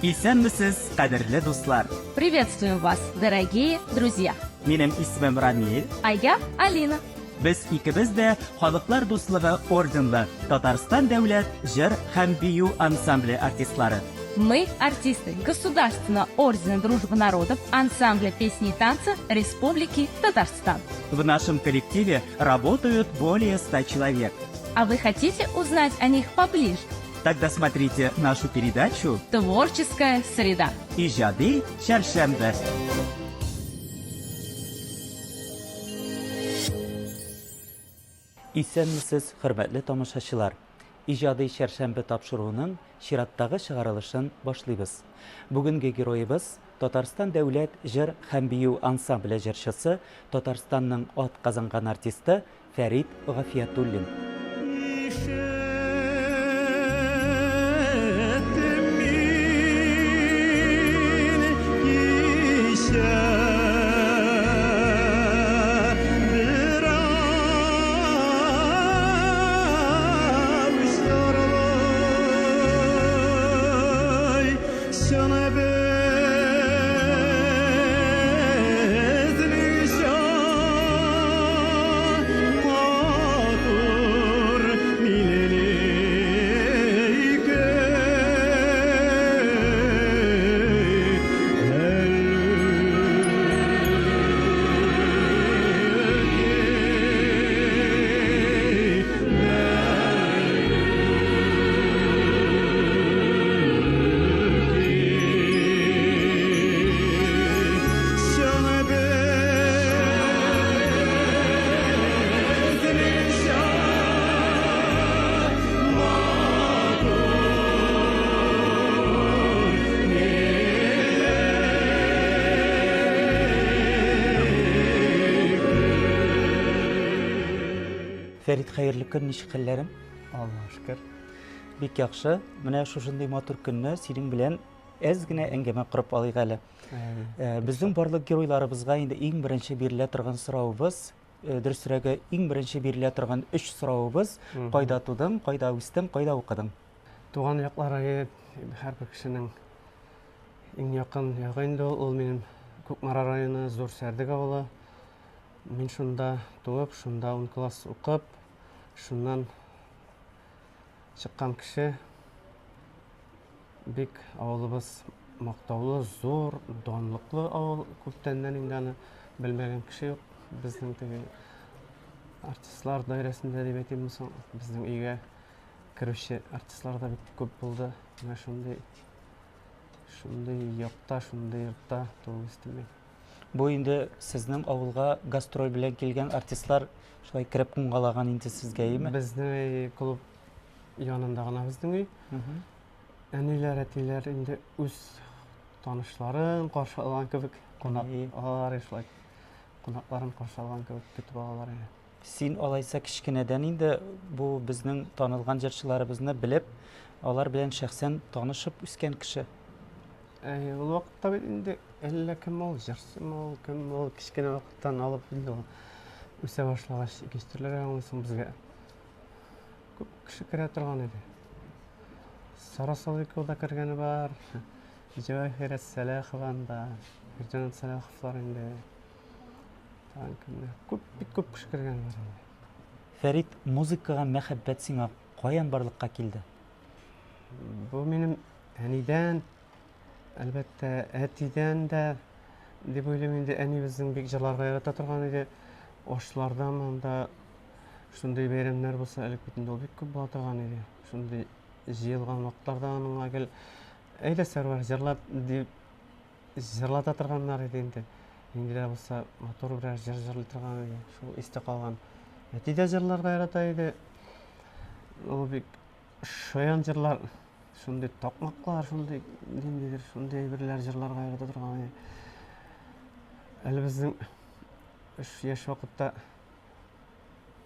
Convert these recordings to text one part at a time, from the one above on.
Исәнмесез, кадерле дуслар! Приветствуем вас, дорогие друзья! Минем исемем Рамиль. А я Алина. Без икебез дә Халыклар дуслыгы орденлы Татарстан дәүләт җыр һәм бию ансамбле артистлары. Мы артисты Государственного ордена Дружбы народов ансамбля песни и танца Республики Татарстан. В нашем коллективе работают более 100 человек. А вы хотите узнать о них поближе? Тогда смотрите нашу передачу «Творческая среда». Иҗади чәршәмбе. Исәнмесез, хөрмәтле тамашачылар! Иҗади чәршәмбе тапшыруының чираттагы чыгарылышын башлыйбыз. Бүгенге героебыз, Татарстан дәүләт җыр һәм бию ансамбле җырчысы, Татарстанның атказанган артисты Фәрит Гафиятуллин. Ишеттем мин кичә берәү җырлый, чын безнеңчә матур милли көй. Фәрит, хәерле көн, ничек хәлләрең? Аллаһ шөкер. Бик яхшы. Менә шушындый матур көнне синең белән әз генә әңгәмә корып алыйк әле. Безнең барлык геройларыбызга инде иң беренче бирелә торган соравыбыз, дөресрәге, иң беренче бирелә торган өч соравыбыз: кайда тудың, кайда үстең, кайда укыдың? Туган яклары һәрбер кешенең иң якын ягы инде ул. Ул минем Кукмара районы, Зур Сәрдек авылы. Мин шунда туып, шунда 10 класс укып, шуннан чыккан кеше. Бик авылыбыз мактаулы, зур, данлыклы авыл. Күптәннән инде аны белмәгән кеше юк. Безнең теге артистлар даирәсендә дип әйтимме соң, безнең өйгә керүче артистлар да бик күп булды. Менә шундый шундый якта, шундый йортта туып үстем мин. Бу инде сезнең авылга гастроль белән килгән артистлар шулай кереп кунгалаган инде сезгә, әйеме? Безнең клуб янында гына безнең өй. Әниләр, әтиләр инде үз танышларын каршы алган кебек кунак алалар шулай. Кунакларын каршы алган кебек көтеп алалар инде. Син алайса кечкенәдән инде бу безнең танылган җырчыларыбызны белеп, алар белән шәхсән танышып үскән кеше. Әй, ул вакытта бит инде әллә кем ул, җырчымы ул, кем ул, кечкенә вакыттан алып инде ул үсә башлагач, икенче төрлерәк аңлыйсың безгә. Күп кеше керә торган иде. Сара Саликова да кергәне бар. Җәвәһирә Сәләхованы да, Фирҗанат Сәләховлар инде. Тагын кемнәр? Күп, бик күп кеше кергәне бар инде. Фәрит, музыкага мәхәббәт сиңа каян барлыкка килде? Бу минем әнидән, әлбәттә, әтидән дә дип уйлыйм инде. Әни безнең бик җырларга ярата торган иде. Ашларда монда Шундый бәйрәмнәр булса, элек бит инде ул бик күп була торган иде. Шундый җыелган вакытларда аныңа гел әйдә Сәрвәр җырлат дип җырлата торганнар иде инде. Нинди дә булса матур берәр җыр җырлый торган иде. Шул истә калган. Әти дә җырларга ярата иде. Ул бик шаян җырлар, шундый такмаклар, шундый ниндидер шундый әйберләр җырларга ярата торган иде. Әле безнең яшь вакытта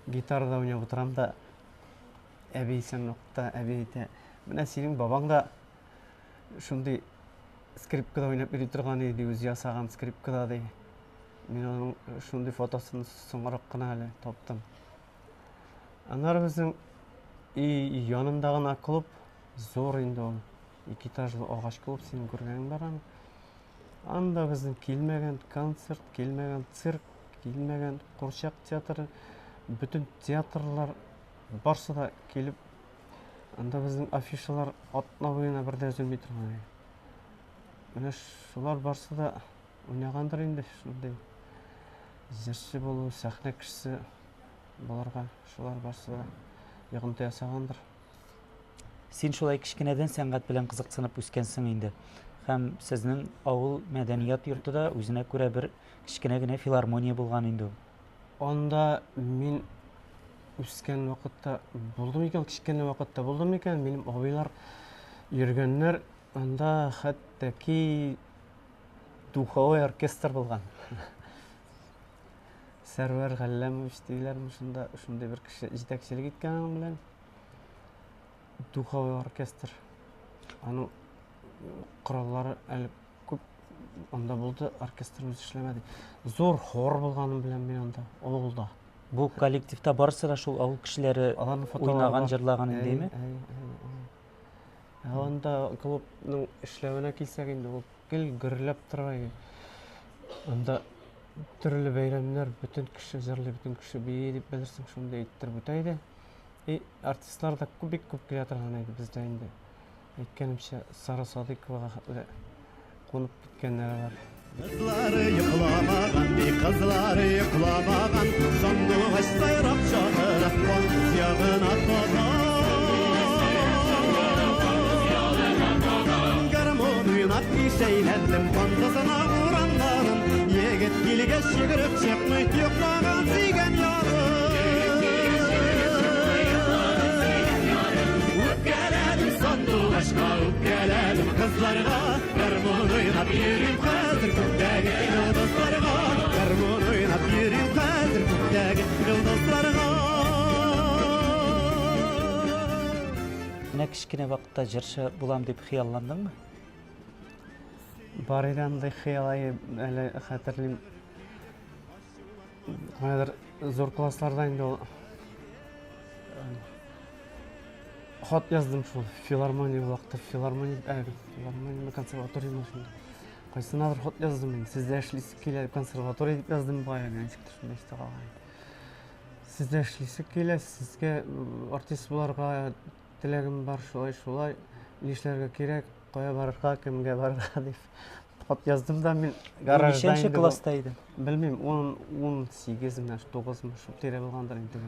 гитарада уйнап утырам да, әби исән вакытта әби әйтә, менә синең бабаң да шундый скрипкада уйнап йөри торган иде, үзе ясаган скрипкада ди. Мин аның шундый фотосын соңрак кына әле таптым. Аннары безнең өй янында гына клуб, зур инде ул. Ике этажлы агач клуб, синең күргәнең бар аны. Анда безнең килмәгән концерт, килмәгән цирк, килмәгән курчак театры, бөтен театрлар барсы да килеп, анда безнең афишалар атна буена бер дә өзелми торган иде. Менә шулар барсы да уйнагандыр инде шундый җырчы булу, сәхнә кешесе булырга, шулар барсы да йогынты ясагандыр. Син шулай кечкенәдән сәнгать белән кызыксынып үскәнсең инде. Һәм сезнең авыл мәдәният йорты да үзенә күрә бер кечкенә генә филармония булган инде ул. Анда мин үскән вакытта булдым икән, кечкенә вакытта булдым икән, минем абыйлар йөргәннәр, анда хәтта ки духовой оркестр булган. Сәрвәр Галләмович диләрме шунда, шундый бер кеше җитәкчелек иткән аның белән. Духовой оркестр. Аның кораллары әле күп анда булды, оркестр үзе эшләмәде. Зур хор булганын беләм мин анда, авылда. Бу коллективта барысы да шул авыл кешеләре уйнаган, җырлаган индеме? Ә анда клубның эшләвенә килсәк инде, ул гел гөрләп тора иде. Анда төрле бәйрәмнәр, бөтен кеше җырлый, бөтен кеше бии дип белерсең, шундый иттереп үтә иде. И артистлар да күп, бик күп килә торган иде бездә инде. Әйткәнемчә, Сара Садыйковага хәтле кунып киткәннәре бар. Кызлары йокламаган, ди, кызлары йокламаган, сандугач сайрап чакыра, кондыз ягына таба. Гармун уйнап иш әйләндем кондызына урамнарын, егет килгәч йөгереп чыкмый йоклаган сөйгән ярым. Үпкәләдем сандугачка, үпкәләдем кызларга, гармун уйнап йөрим хәзер күктәге йолдызларга, гармун уйнап йөрим хәзер күктәге йолдызларга. Менә кечкенә вакытта җырчы булам дип хыялландыңмы? Бар иде андый хыял, әле хәтерлим. Кайдыр зур классларда инде ул хат яздым шул филармония вакыты, филармония, ә, филармония консерватория шунда. Кайсынадыр хат яздым мин, сездә эшлисе килә, консерватория дип яздым бая, ничектер шунда истә калган. Сездә эшлисе килә, сезгә артист буларга теләгем бар, шулай, шулай, нишләргә кирәк, кая барырга, кемгә барырга дип хат яздым да мин гаражда. Ничәнче класста идең? Белмим, 10, 18 ме, 9 мы, шул тирә булгандыр инде.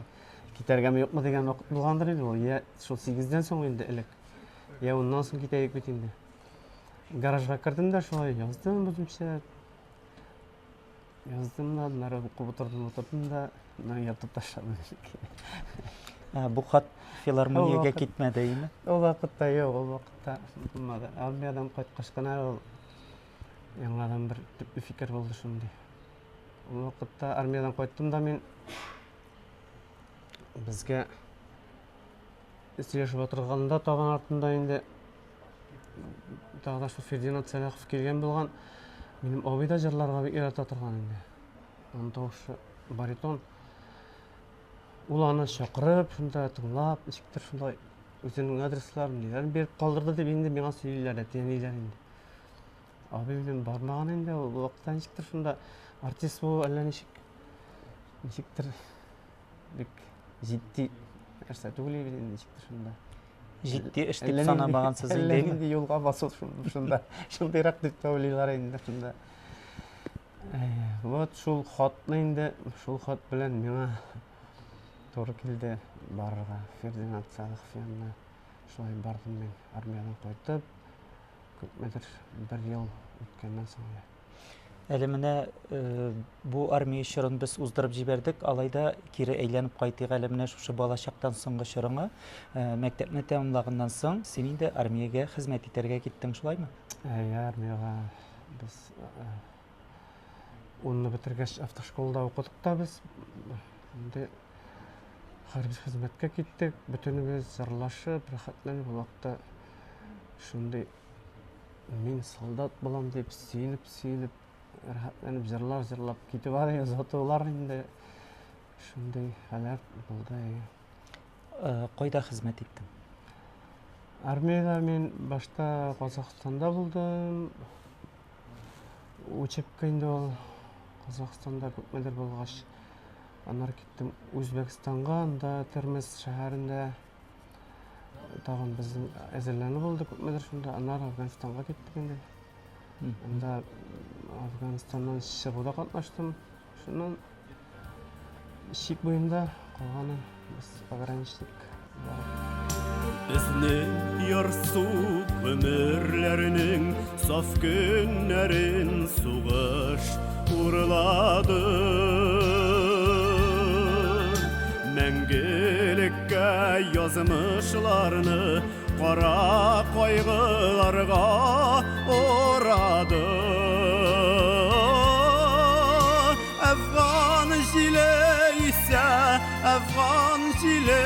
Китәргәме юкмы дигән вакыт булгандыр инде ул. Я шул 8-дән соң инде элек. Я уннан соң китәйек бит инде. Гаражга кердем дә шулай яздым үземчә. Яздым да, аннары укып утырдым, утырдым да, аннан ятып ташладым. Бу хат филармониягә китмәде, име? Ул вакытта юк, ул вакытта булмады. Армиядән кайткач кына ул яңадан бер төпле фикер булды шундый. Ул вакытта армиядән кайттым да мин безгә сөйләшеп утырганда табын артында инде тагы да шул Фердинанд Сәлахов килгән булган. Минем абый да җырларга бик ярата торган инде. Аның тавышы баритон. Ул аны чакырып, шунда тыңлап, ничектер шулай үзенең адресларын, ниләрен биреп калдырды дип инде миңа сөйлиләр, әти-әниләр инде. Абый минем бармаган инде, ул вакытта ничектер шунда артист булу әллә ничек, ничектер бик җитди нәрсә түгел иде инде, ничектер шунда. Җитди эш дип санамагансыз инде. Әллә нинди юлга басу шунда, шундыйрак дип тә уйлыйлар инде шунда. Вот шул хатны инде, шул хат белән миңа туры килде барырга Фердинанд Салахов янына. Шулай бардым мин армиядән кайтып, күпмедер бер ел үткәннән соң әле. Әле менә бу армия чорын без уздырып җибәрдек, алай да кире әйләнеп кайтыйк әле менә шушы балачактан соңгы чорыңа. Мәктәпне тәмамлаганнан соң син инде армиягә хезмәт итәргә киттең, шулаймы? Әйе, армиягә без унны бетергәч автошколада укыдык та без. Инде хәрби хезмәткә киттек, бөтенебез җырлашып, рәхәтләнеп, ул вакытта шундый мин солдат булам дип сөенеп-сөенеп, рәхәтләнеп җырлар җырлап китеп бара озатулар инде шундый хәлләр булды. Кайда хезмәт иттең? Армиядә мин башта Казахстанда булдым. Учебка инде ул Казахстанда күпмедер булгач, аннары киттем Үзбәкстанга, анда Термез шәһәрендә тагын безнең әзерләнү булды күпмедер шунда. Аннары Афганистанга киттек инде. Анда Афганистаннан чыгуда катнаштым. Шуннан чик буенда калганы без пограничник. Безнең ярсу гомерләрнең саф көннәрен сугыш урлады. Мәңгелеккә язмышларны кара кайгыларга орады. Әфган җиле исә, Әфган җиле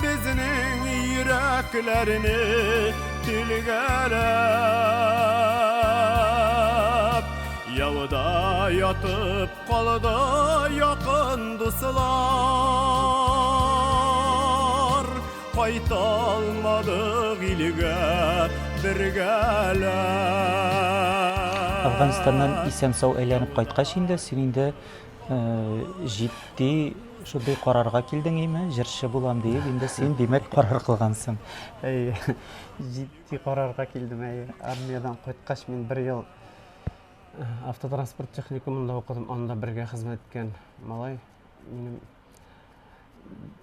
безнең йөрәкләрне телгәләп, яуда ятып калды якын дуслар. Кайта алмадык илгә бергәләп. Әфганстаннан исән-сау әйләнеп кайткач инде, син инде җитди шундый карарга килдең име, җырчы булам диеп, инде син, димәк, карар кылгансың. Әйе, җитди карарга килдем, әйе. Армиядән кайткач, мин бер ел автотранспорт техникумында укыдым, анда бергә хезмәт иткән малай минем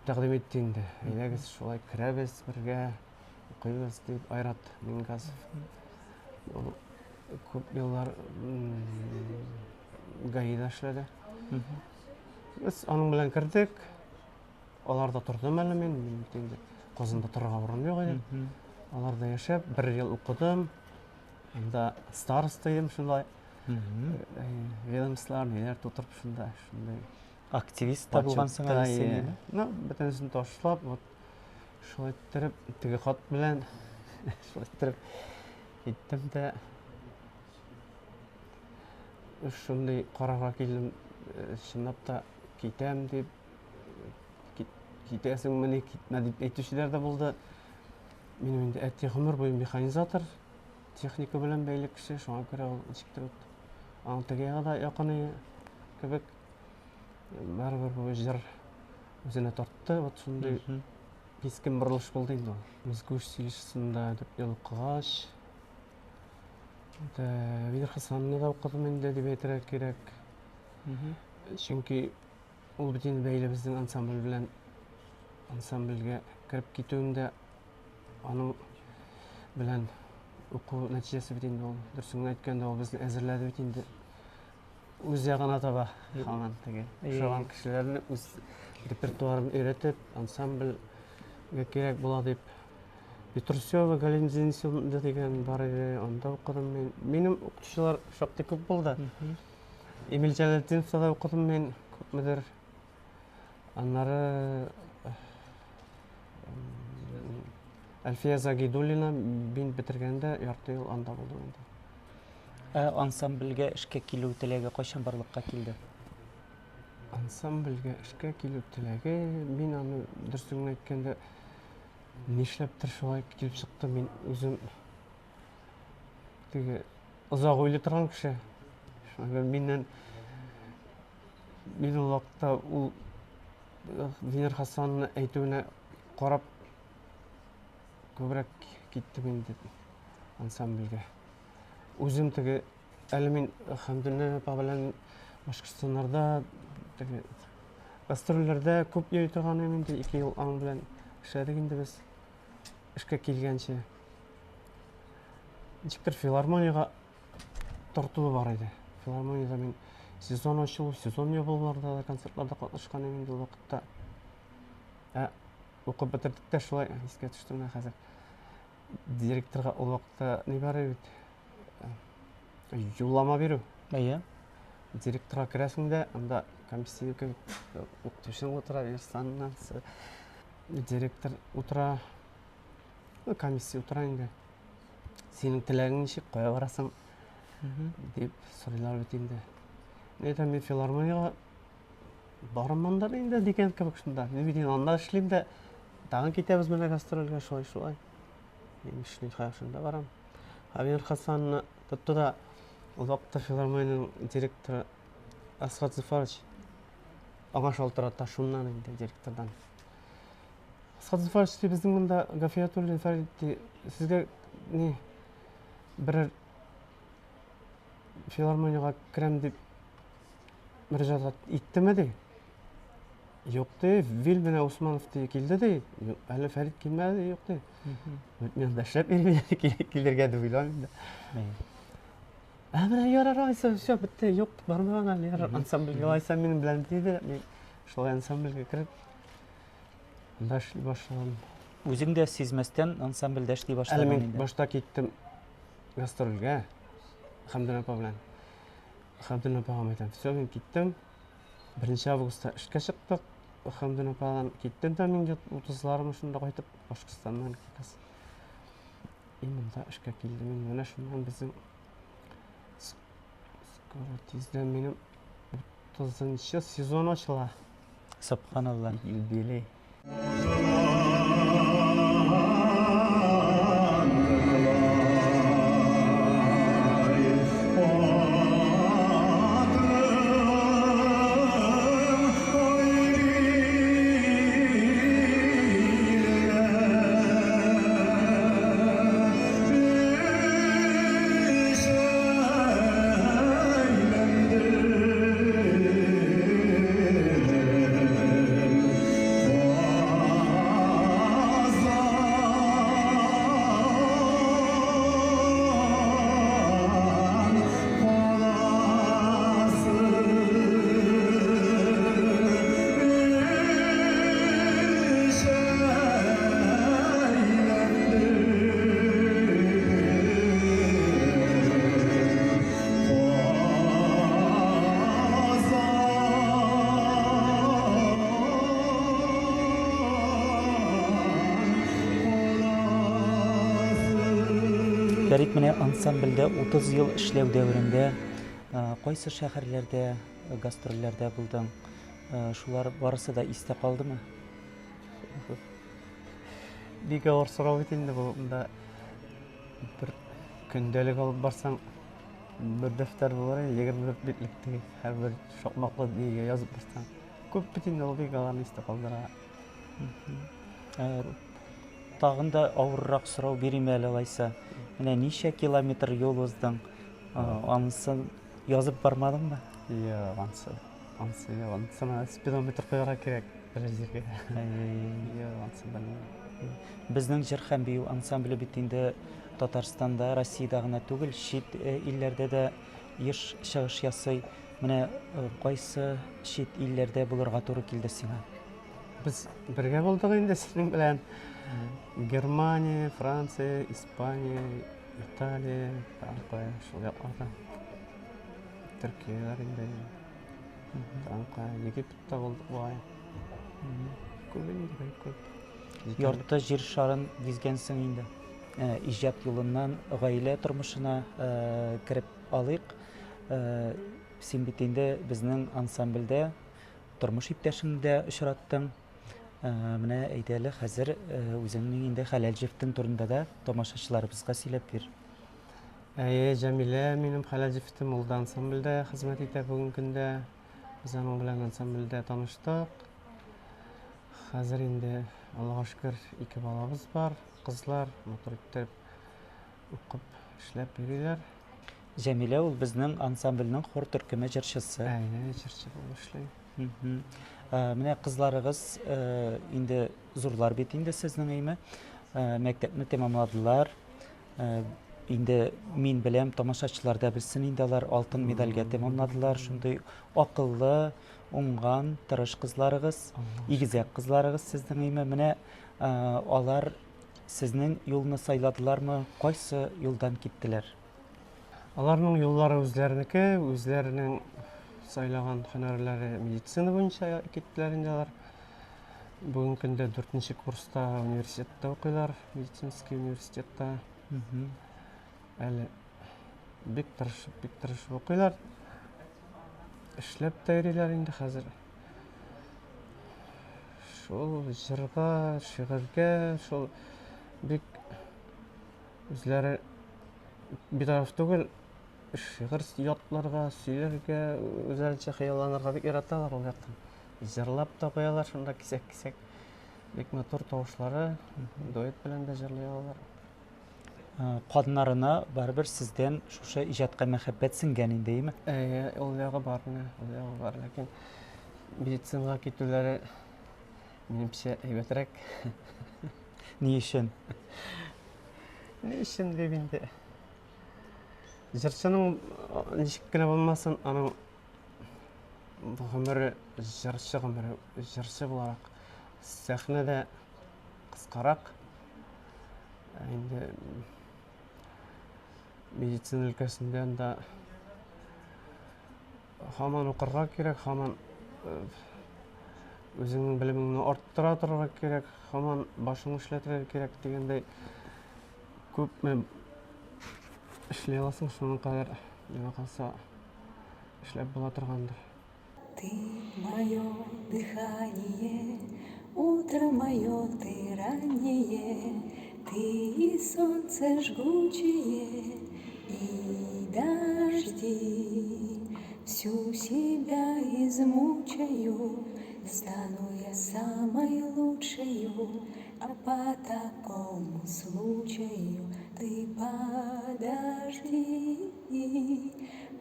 тәкъдим итте инде. Әйдәгез, шулай керәбез бергә, укыйбыз дип, Айрат Мингазов. Ул күп еллар ГАИда эшләде. Без аның белән кердек. Аларда тордым әле мин, мин бит инде Казанда торырга урын юк иде. Аларда яшәп, бер ел укыдым. Анда староста идем шундай. Ведомстволар, ниләр тутырып шунда, шундай. Активист та булгансың әле син. Ну, бөтенесен ташлап, вот шулай иттереп, теге хат белән шулай иттереп киттем дә шундый карарга килдем, чынлап та китәм дип, китәсеңмени, китмә дип әйтүчеләр дә булды. Минем инде әти гомер буе механизатор, техника белән бәйле кеше, шуңа күрә ул ничектер вот аның теге ягы да якын кебек. Барыбер бу җыр үзенә тартты, вот шундый кискен борылыш булды инде ул. Музыка училищесында дүрт ел укыгач, Венер Хасановны да укыдым инде дип әйтергә кирәк. Чөнки ул бит инде бәйле безнең ансамбль белән, ансамбльгә кереп китүем дә аның белән уку нәтиҗәсе бит инде ул. Дөресен генә әйткәндә, ул безне әзерләде бит инде. Үз ягына таба һаман теге ошаган кешеләрне үз репертуарын өйрәтеп, ансамбльгә кирәк була дип. Петрусева Галина Денисовна дигән бар иде, анда укыдым мин. Минем укытучылар шактый күп булды. Эмиль Җәләлетдиновта да укыдым мин күпмедер. Аннары Әлфия Загидуллина мин бетергәндә ярты ел анда булдым инде. Ә ансамбльгә эшкә килү теләге кайчан барлыкка килде? Ансамбльгә эшкә килү теләге, мин аны дөресен генә әйткәндә, нишләптер шулай килеп чыкты. Мин үзем теге озак уйлый торган кеше. Шуңа миннән мин ул вакытта ул Венер Хасановна әйтүенә карап күбрәк киттем инде ансамбльгә. Үзем теге әле мин Хәмдүнә апа белән Башкортстаннарда теге гастрольләрдә күп йөри торган идем инде, 2 ел аның белән эшләдек инде без эшкә килгәнче. Ничектер филармониягә тартуы бар иде. Филармониядә мин сезон ачылу, сезон ябылуларда да концертларда катнашкан идем инде ул вакытта. Ә укып бетердек тә шулай искә төште менә хәзер. Директорга ул вакытта ни бар иде бит? Юллама бирү. Әйе. Директорга керәсең дә, анда комиссия кебек укытучың утыра, Ирсаннан директор утыра, ну, комиссия утыра инде. Синең теләгең ничек, кая барасың дип сорыйлар бит инде. Мин әйтәм, мин филармониягә барырмын да инде дигән кебек шунда. Мин бит инде анда эшлим дә, Тагын китәбез менә гастрольгә, шулай, шулай. Мин эшли шунда барам. Хавьер Хасанны тотты да, ул вакытта филармониянең директоры Асхат Зуфарович аңа шалтырата шуннан инде директордан. Асхат Зуфарович, ди, безнең монда Гафиятуллин Фәрид, ди, сезгә ни берәр филармониягә керәм дип мөрәҗәгать иттеме, ди. Юк, ди, Вил менә Усманов ди, килде, ди. Юк, әле Фәрид килмәде, юк, ди. Мин анда эшләп йөрим, килергә дип уйлам инде. Ә менә ярар, алайса, все, бетте, юк, бармаган әле, ярар, ансамбльгә алайса минем белән диде. Мин шулай ансамбльгә кереп, анда эшли башладым. Үзең дә сизмәстән ансамбльдә эшли башладың Әле мин башта киттем гастрольгә Хәмдүнә апа белән. Хәмдүнә апага әйтәм, все, мин киттем. Беренче августта эшкә чыктык. Хәмдүнә ападан киттем дә мин где-то утызларым шунда кайтып, Башкортстаннан как раз. И монда эшкә килдем. Мин менә шуннан безнең скоро тиздән минем 30 сезон ачыла. Субханалла. Юбилей. Фәрит, менә ансамбльдә 30 ел эшләү дәверендә кайсы шәһәрләрдә гастрольләрдә булдың? Шулар барысы да истә калдымы? Бик авыр сорау бит инде бу. Монда бер көндәлек алып барсаң, бер дәфтәр булыр инде, 24 битлек теге һәрбер шакмаклы нигә язып барсаң. Күп бит инде ул бик аларны истә калдыра. Э, тагын да авыррак сорау бирим әле алайса. Менә ничә километр юл уздың? Э, анысын язып бармадыңмы? Юк, анысы. Анысы юк, анысына спидометр куярга кирәк берәр җиргә. Юк, анысы белмим. Безнең җыр һәм бию ансамбле бит инде Татарстанда, Россиядә генә түгел, чит э, илләрдә дә еш чыгыш ясый. Менә э, кайсы чит илләрдә булырга туры килде сиңа? Без бергә булдык инде синең белән. Германия, Франция, Испания, Италия, тагын кая, шул якларда. Төркияләр инде. Тагын кая, Египетта булдык бугай. Күп инде, бик күп. Ярты җир шарын гизгәнсең инде. Э, иҗат юлыннан гаилә тормышына э, кереп алыйк. Э, син бит инде безнең ансамбльдә тормыш иптәшеңне дә очраттың. Менә әйдә әле хәзер үзеңнең инде хәләл җефтең турында да тамашачыларыбызга сөйләп бир. Әйе, Җәмилә минем хәләл җефтем, ул да ансамбльдә хезмәт итә бүгенге көндә. Без аның белән ансамбльдә таныштык. Хәзер инде, Аллага шөкер, ике балабыз бар, кызлар, матур итеп укып, эшләп йөриләр. Җәмилә ул безнең ансамбльнең хор төркеме җырчысы. Әйе, җырчы булып эшли. Менә кызларыгыз инде зурлар бит инде сезнең, әйме? Мәктәпне тәмамладылар. Инде мин беләм, тамашачылар да белсен инде, алар алтын медальгә тәмамладылар. Шундый акыллы, уңган, тырыш кызларыгыз, игезәк кызларыгыз сезнең, әйме? Менә алар сезнең юлны сайладылармы? Кайсы юлдан киттеләр? Аларның юллары үзләренеке, үзләренең сайлаган һөнәрләре медицина буенча киттеләр инде алар. Бүгенге көндә дүртенче курста университетта укыйлар, медицинский университетта. Әле бик тырышып, бик тырышып укыйлар. Эшләп тә йөриләр инде хәзер. Шул җырга, шигырьгә, шул бик үзләре битараф түгел, шигырь ятларга, сөйләргә, үзләренчә хыялланырга бик яраталар ул яктан. Җырлап та куялар шунда кисәк-кисәк. Бик матур тавышлары, дуэт белән дә җырлый алалар. Каннарына барыбер сездән шушы иҗатка мәхәббәт сеңгән инде, әйеме? Әйе, ул ягы бар менә, ул ягы бар. Ләкин медицинага китүләре минемчә әйбәтрәк. Ни өчен? Ни өчен дип инде. Җырчының ничек кенә булмасын, аның гомере җырчы гомере, җырчы буларак сәхнәдә кыскарак. Ә инде медицина өлкәсендә анда һаман укырга кирәк, һаман э, үзеңнең белемеңне арттыра торырга кирәк, һаман башыңны эшләтергә кирәк дигәндәй күпме эшли аласың, шуның кадәр миңа калса эшләп була торгандыр. Ты мое дыхание, утро мое ты раннее, Ты и солнце жгучее, и дожди. Всю себя измучаю, стану я самой лучшею, А по такому случаю ты подожди.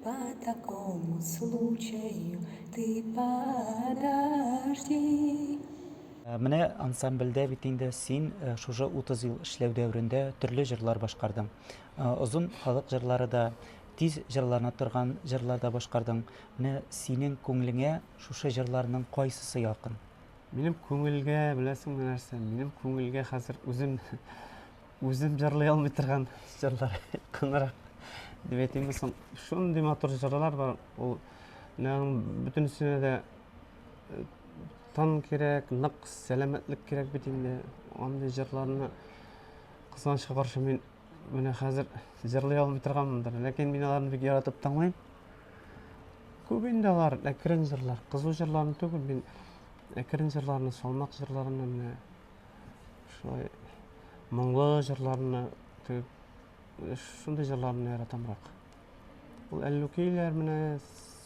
По такому случаю ты подожди. Менә ансамбльдә бит инде син шушы 30 ел эшләү дәверендә төрле җырлар башкардың. Озын халык җырлары да, тиз җырлана торган җырлар да башкардың. Менә синең күңелеңә шушы җырларның кайсысы якын? Минем күңелгә, беләсеңме нәрсә, минем күңелгә хәзер үзем Үзем җырлый алмый торган җырлар якынрак дип әйтимме соң. Шундый матур җырлар бар. Ул менә аның бөтенесенә дә э, тын кирәк, нык сәламәтлек кирәк бит инде. Андый җырларны кызганычка каршы мин менә хәзер җырлый алмый торганмындыр. Ләкин мин аларны бик яратып тыңлыйм. Күп инде алар әкрен җырлар, кызу җырларны түгел, мин әкрен җырларны, салмак җырларны менә Шулай моңлы җырларны теге шундый җырларны яратамрак. Ул әллүкиләр менә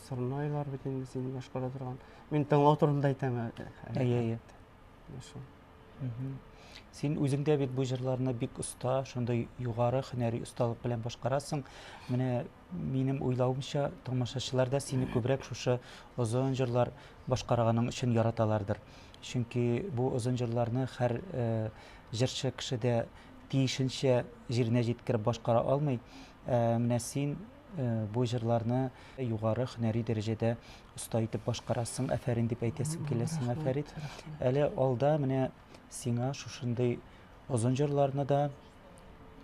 сорнайлар бит инде син башкара торган. Мин тыңлау турында әйтәм. Әйе, әйе. Шул. Син үзең дә бит бу җырларны бик оста, шундый югары һөнәри осталык белән башкарасың. Менә минем уйлавымча, тамашачылар да сине күбрәк шушы озын җырлар башкарганың өчен яраталардыр. Чөнки бу озын җырларны һәр җырчы кеше дә тиешенчә җиренә җиткереп башкара алмый. Ә менә син бу җырларны югары һөнәри дәрәҗәдә оста итеп башкарасың. Афәрин дип әйтәсем килә сиңа, Фәрит. Әле алда менә сиңа шушындый озын җырларны да,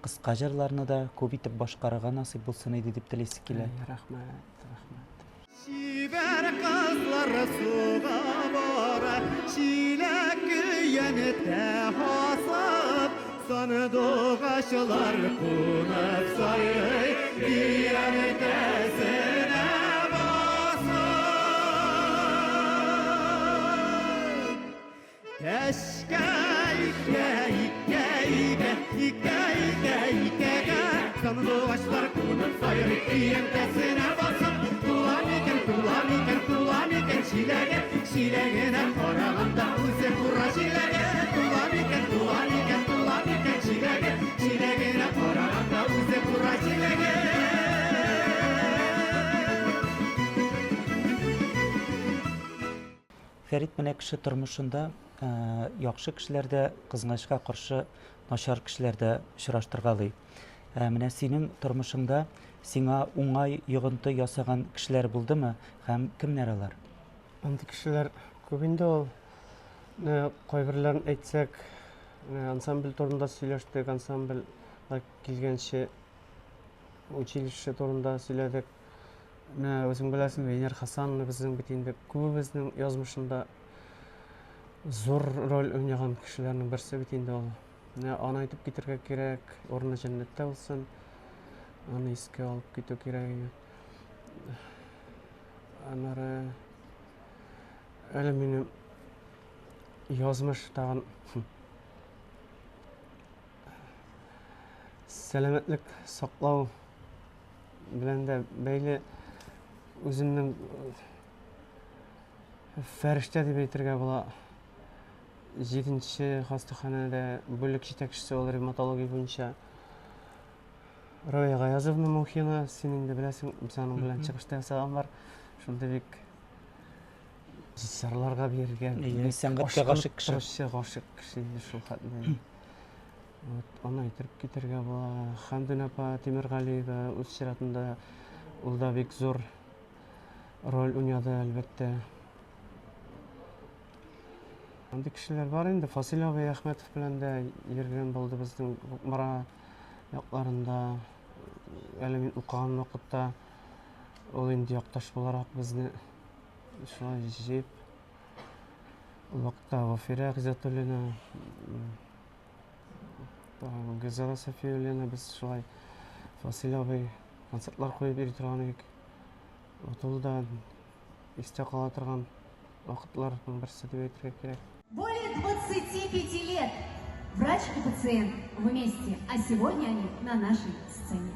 кыска җырларны да күп итеп башкарырга насыйп булсын иде дип телисе килә. Рәхмәт, рәхмәт. Чибәр кызлар суга бара, Чиләк көянтә асып, Сандугачлар кунып сайрый, Көянтәсенә басып. Тәшкә икә икә икә икә икә икәгә Сандугачлар кунып сайрый Көянтәсенә басып Тула микән, тула микән, тула микән чиләге Чиләгенә караганда үзе бура җиләге Тула микән, тула микән, тула микән чиләге Чиләгенә караганда үзе бура җиләге. Фәрит, менә кеше тормышында яхшы кешеләр дә, кызганычка каршы, начар кешеләр дә очраштыргалый. Ә менә синең тормышыңда сиңа уңай йогынты ясаган кешеләр булдымы һәм кемнәр алар? Андый кешеләр күп инде ул. Менә кайберләрен әйтсәк, менә ансамбль турында сөйләштек, ансамбльгә килгәнче училище турында сөйләдек. Менә үзең беләсең, Венер Хасановна безнең бит инде күбебезнең язмышында зур роль уйнаган кешеләрнең берсе бит инде ул. Менә аны әйтеп китәргә кирәк, урыны җәннәттә булсын. Аны искә алып китү кирәк иде. Аннары әле минем Язмыш тагын сәламәтлек саклау белән дә бәйле үземнең фәрештә дип әйтергә була. Җиденче хастаханәдә бүлек җитәкчесе ул ревматология буенча. Рая Гаязовна Мухина, син инде беләсең, без аның белән чыгыш та ясаган бар. Шундый бик җырларга биргән. Сәнгатькә гашыйк кеше. Торучы гашыйк кеше инде шул хәтле. Вот, аны әйтеп китәргә була. Хәмдүн апа Тимергалиева үз чиратында ул да бик зур роль уйнады, әлбәттә. Андый кешеләр бар инде. Фасил абый Әхмәтов белән дә йөргән булды безнең Кукмара якларында. Әле мин укыган вакытта ул инде якташ буларак безне шулай җыеп ул вакытта Вафирә Гыйззәтуллина, Гөлзада Сафиуллина без шулай Фасил абый концертлар куеп йөри торган идек. Вот ул да истә кала торган вакытларның берсе дип әйтергә кирәк. Более 25 лет врач и пациент вместе, а сегодня они на нашей сцене.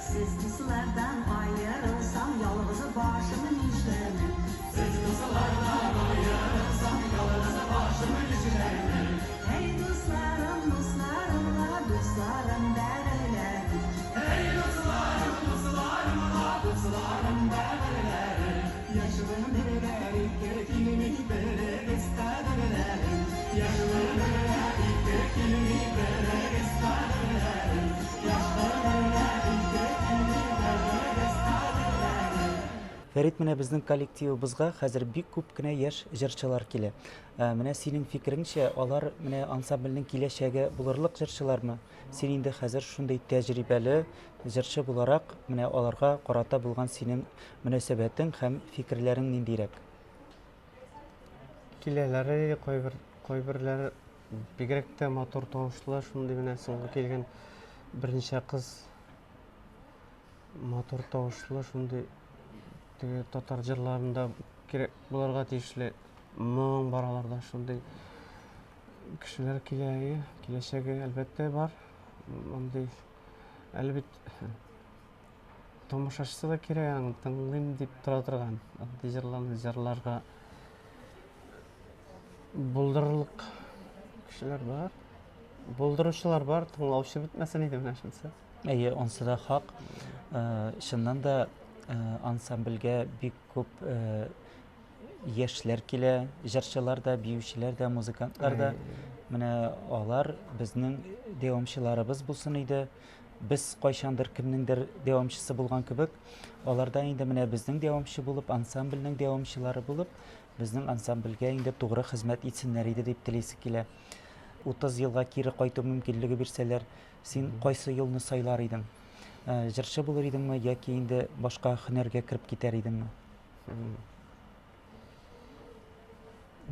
Сез дуслардан аерылсам, ялгыз башым нишләрмен? Сез дуслардан аерылсам, ялгыз башым нишләрмен? Әй, дусларым, дусларым, ла, дусларым, бәгырьләрем. Әй, дусларым, дусларым, ла, дусларым, бәгырьләрем. Яшь гомерләр ике килми, белегез кадерләрен. Яшь гомерләр ике килми, белегез кадерләрен. Яшь гомерләр ике килми, белегез кадерләрен. Фәрит, менә безнең коллективыбызга хәзер бик күп кенә яшь җырчылар килә. Менә синең фикереңчә, алар менә ансамбльнең киләчәге булырлык җырчылармы? Син инде хәзер шундый тәҗрибәле җырчы буларак, менә аларга карата булган синең мөнәсәбәтең һәм фикерләрең ниндирәк? Киләләр, әйе, кайбер, кайберләре бигрәк тә матур тавышлы, шундый менә соңгы килгән берничә кыз матур тавышлы, шундый теге татар җырларында кирәк булырга тиешле моң бар аларда, шундый кешеләр килә, әйе, киләчәге әлбәттә бар. Мондый әле бит тамашачысы да кирәк аның, тыңлыйм дип тора торган андый җырларны җырларга булдырырлык кешеләр бар. Булдыручылар бар, тыңлаучы бетмәсен иде менә шунысы. Әйе, ансы да хак. Чыннан да ансамбльгә бик күп яшьләр килә, җырчылар да, биючеләр дә, музыкантлар да. Менә алар безнең дәвамчыларыбыз булсын иде. Без кайчандыр кемнеңдер дәвамчысы булган кебек, алар да инде менә безнең дәвамчы булып, ансамбльнең дәвамчылары булып, безнең ансамбльгә инде тугры хезмәт итсеннәр иде дип телисе килә. 30 елга кире кайту мөмкинлеге бирсәләр, син кайсы юлны сайлар идең? Җырчы булыр идеңме яки инде башка һөнәргә кереп китәр идеңме?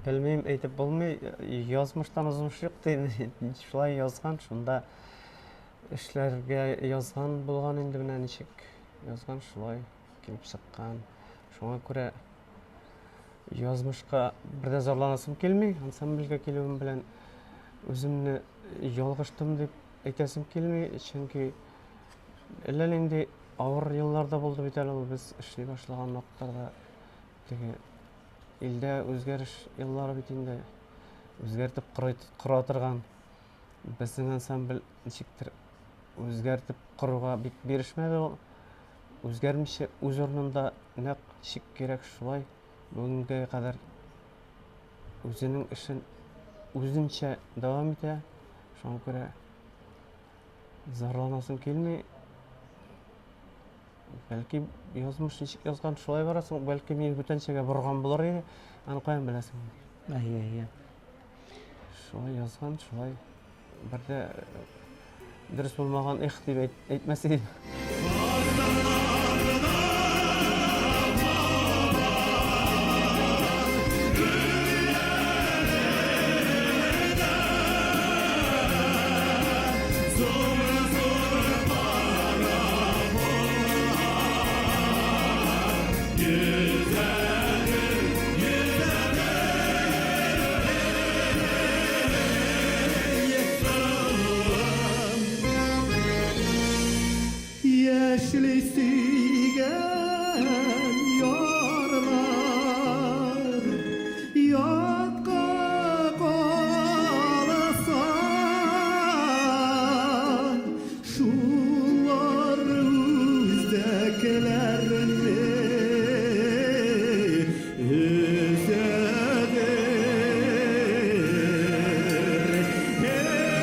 Белмим, әйтеп булмый, язмыштан узмыш юк ди. Шулай язган, шунда эшләргә язган булган инде менә ничек язган, шулай килеп чыккан. Шуңа күрә язмышка бер дә зарланасым килми. Ансамбльгә килүем белән үземне ялгыштым дип әйтәсем килми, чөнки әллә нинди авыр еллар да булды бит әле ул без эшли башлаган вакытларда. Теге илдә үзгәреш еллары бит инде үзгәртеп кора торган. Безнең ансамбль ничектер үзгәртеп коруга бик бирешмәде ул. Үзгәрмичә үз урынында нәкъ ничек кирәк шулай бүгенгә кадәр үзенең эшен үзенчә дәвам итә. Шуңа күрә зарланасым килми. Бәлки язмыш ничек язган, шулай барасың. Бәлки мин бүтәнчәгә борган булыр иде. Аны каян беләсең? Әйе, әйе. Шулай язган, шулай. Бер дә Дөрес булмаган эх дип әйтмәс идем. Яшьли сөйгән ярлар ятка калса, шулар үзәкләрне өзәдер. Эй,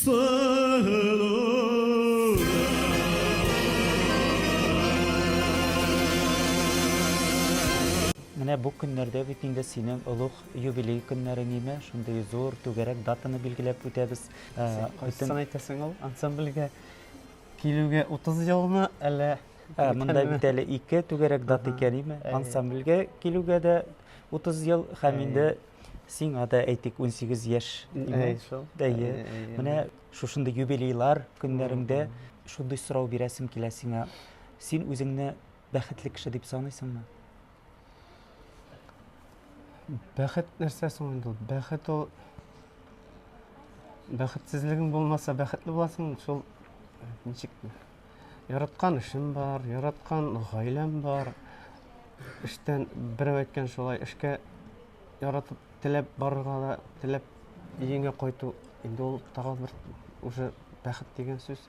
сылу! Менә бу көннәрдә бит инде синең олуг юбилей көннәрең име, шундый зур түгәрәк датаны билгеләп үтәбез. Син кайсысын әйтәсең ул? Ансамбльгә килүгә 30 елмы, әллә Ә, монда бит әле ике түгәрәк дата икән, име? Ансамбльгә килүгә дә 30 ел һәм инде сиңа да әйтик 18 яшь. Әй, шул. Әйе. Менә шушындый юбилейлар көннәреңдә шундый сорау бирәсем килә сиңа. Син үзеңне бәхетле кеше дип саныйсыңмы? Бәхет нәрсә соң инде ул? Бәхет ул бәхетсезлегең булмаса бәхетле буласың, шул ничек яраткан эшем бар, яраткан гаиләм бар. Эштән берәү әйткән шулай, эшкә яратып, теләп барырга да, теләп өеңә кайту, инде ул тагы бер уже бәхет дигән сүз.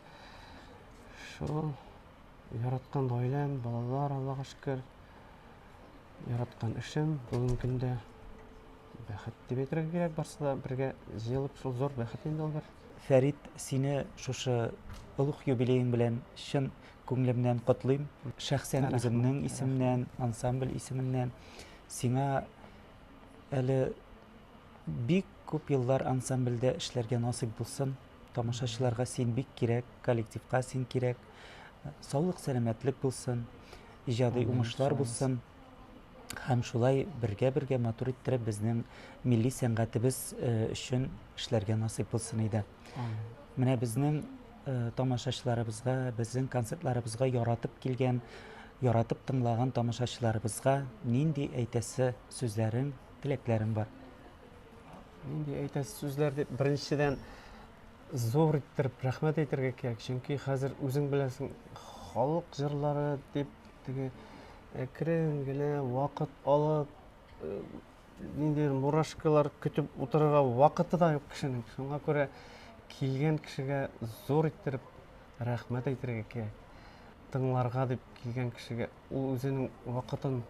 Шул яраткан гаиләм, балалар, Аллага шөкер. Яраткан эшем бүгенге көндә бәхет дип әйтергә кирәк, барсы да бергә җыелып шул зур бәхет инде ул бер. Фәрит, сине шушы олуг юбилеең белән чын күңелемнән котлыйм. Шәхсән үземнең исемнән, ансамбль исеменнән сиңа әле бик күп еллар ансамбльдә эшләргә насыйп булсын. Тамашачыларга син бик кирәк, коллективка син кирәк. Саулык, сәламәтлек булсын, иҗади уңышлар булсын. Һәм шулай бергә-бергә матур иттереп безнең милли сәнгатебез э, өчен эшләргә насыйп булсын иде. Менә безнең э, тамашачыларыбызга, безнең концертларыбызга яратып килгән, яратып тыңлаган тамашачыларыбызга нинди әйтәсе сүзләрең, теләкләрең бар? Нинди әйтәсе сүзләр дип, беренчедән зур иттереп рәхмәт әйтергә кирәк, чөнки хәзер үзең беләсең, халык җырлары дип теге әкрен генә вакыт алып, э, ниндидер мурашкалар көтеп утырырга вакыты да юк кешенең. Шуңа күрә килгән кешегә зур иттереп рәхмәт әйтергә кирәк. Тыңларга дип килгән кешегә ул үзенең вакытын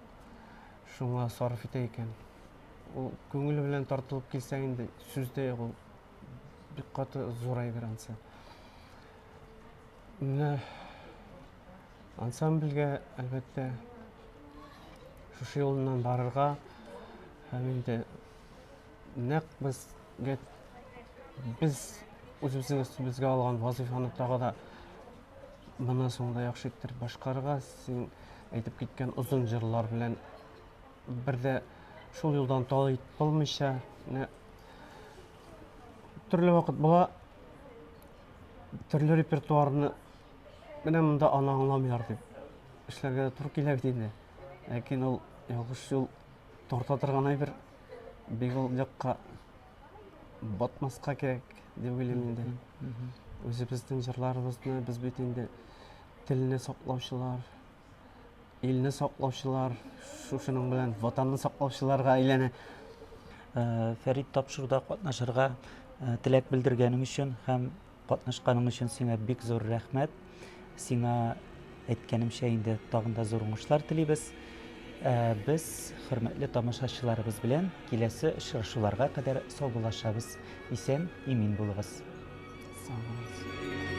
шуңа сарыф итә икән. Ул күңеле белән тартылып килсә инде сүз дә юк, ул бик каты зур әйбер ансы. Менә ансамбльгә, әлбәттә, шушы юлыннан барырга һәм инде нәкъ безгә без үзебезнең өстебезгә алган вазыйфаны тагы да моннан соң да яхшы иттереп башкарырга, син әйтеп киткән озын җырлар белән бер дә шул юлдан тайпылмыйча, менә төрле вакыт була, төрле репертуарны менә монда аны аңламыйлар дип эшләргә дә туры килә бит инде. Ләкин ул ялгыш юл тарта торган әйбер, бик ул якка батмаска кирәк дип уйлыйм инде. Үзебезнең җырларыбызны без бит инде телне саклаучылар, илне саклаучылар, шушының белән ватанны саклаучыларга әйләнә. Э, Фәрит, тапшыруда катнашырга э, теләк белдергәнең өчен һәм катнашканың өчен сиңа бик зур рәхмәт. Сиңа әйткәнемчә инде тагын да зур уңышлар телибез. Э, без хөрмәтле тамашачыларыбыз белән киләсе очрашуларга кадәр саубуллашабыз. Исән, имин булыгыз. Сау булыгыз.